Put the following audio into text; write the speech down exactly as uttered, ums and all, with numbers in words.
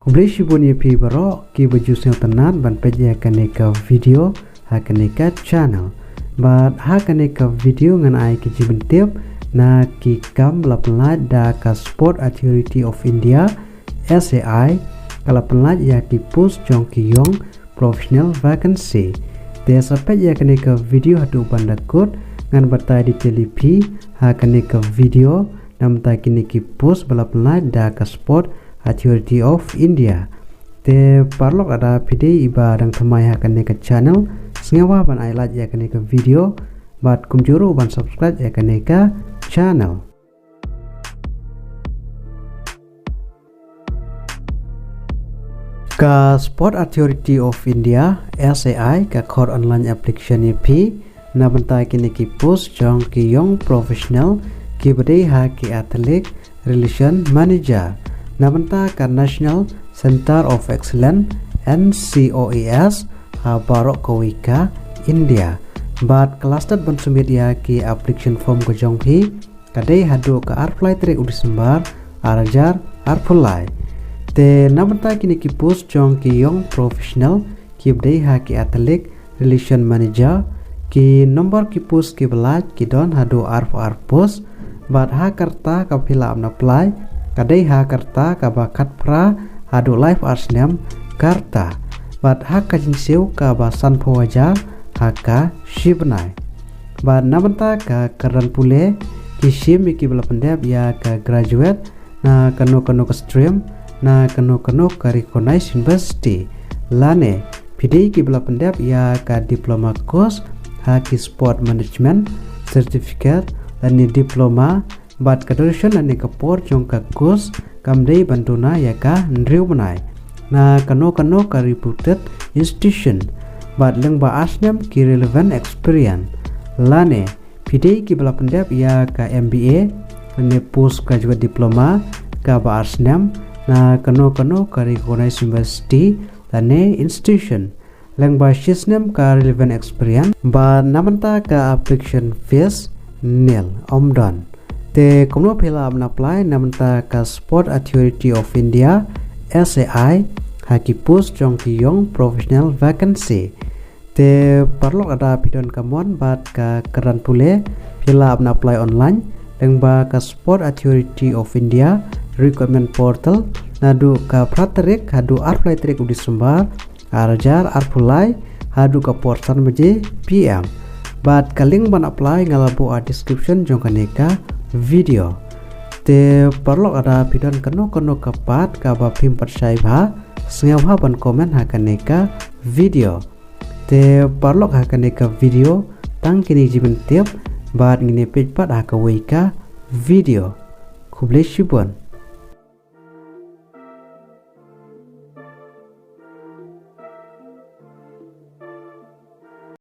Khublei shibun ïa phi baroh kiba ju sngewtynnat ban peit ïa kane ka video ha kane ka channel. Bad ha kane ka video ngan ai ki jingpyntip na ki kam ba la pynlait da ka Sport Authority of India, S A I, ka la pynlait ïa ki post jong ki young professional vacancy. Te sa peit ïa kane ka video haduh ban da kut, ngan batai detail ïa phi ha kane ka video namar kine ki post ba la pynlait da ka Sport Authority of India. Te paralok, lada phi dei iba dang thymmai ha kane ka channel, sngewbha ban ai like ïa kane ka video bad kumjuh ruh ban subscribe ïa kane ka channel. Ka Sport Authority of India, S A I, ka khot online application ïa phi na bynta kine ki post jong ki young professional kiba dei ha ki Athlete Relation Manager na bynta ka National Centre of Excellence, N C O E S, ha baroh kawei ka India. Bad ka last date ban submit ïa ki application form ka jong phi ka dei haduh ka arphew lai tarik u December ar hajar arphew lai. Te na bynta kine ki post jong ki young professional kiba dei ha ki Athlete Relation Manager, ki nombor ki post kiba lait ki don haduh arphew ar post. Bad ha ka rta kaba phi lah ban apply ka dei ha ka rta kaba khatphra haduh laiphew ar snem ka rta. Bad ha ka jingsiew kaba sanphew hajar ha ka shibnai. Bad na bynta ka kyrdan pule, ki shim ïa kiba la pyndep ïa ka graduate na kano kano ka stream na kano kano ka recognized university, lane phi dei kiba la pyndep ïa ka diploma course ha ki sport management certificate lane diploma. Bad ka duration lane ka por jong ka course kam dei ban duna ïa ka hynriew bnai na kano kano ka reputed institution. Bad lyngba ar snem ki relevant experience, lane phi dei kiba la pyndep ïa ka M B A lane postgraduate diploma kaba ar snem na kano kano ka recognized university lane institution. Lyngba shi snem ka relevant experience. Bad na bynta ka application fees nil, ym don. Te kumno phi lah ban apply na bynta ka Sport Authority of India, S A I, ha ki post jong ki young professional vacancy. Te paralok, lada phi don ka mon bad ka kyrdan pule, phi lah ban apply online lyngba ka Sport Authority of India recruitment portal naduh ka phra tarik haduh arphew lai tarik u December ar hajar arphew lai haduh ka por san baje P M. Bad ka link ban apply nga la buh ha description jong kane ka video. Te paralok, lada phi don kano kano ka part kaba phim pat shai bha, sngewbha ban comment ha kane ka video. Te paralok, ha kane ka video tang kine ki jingpyntip, bad ngin ïa peit pat ha kawei ka video. Khublei shibun.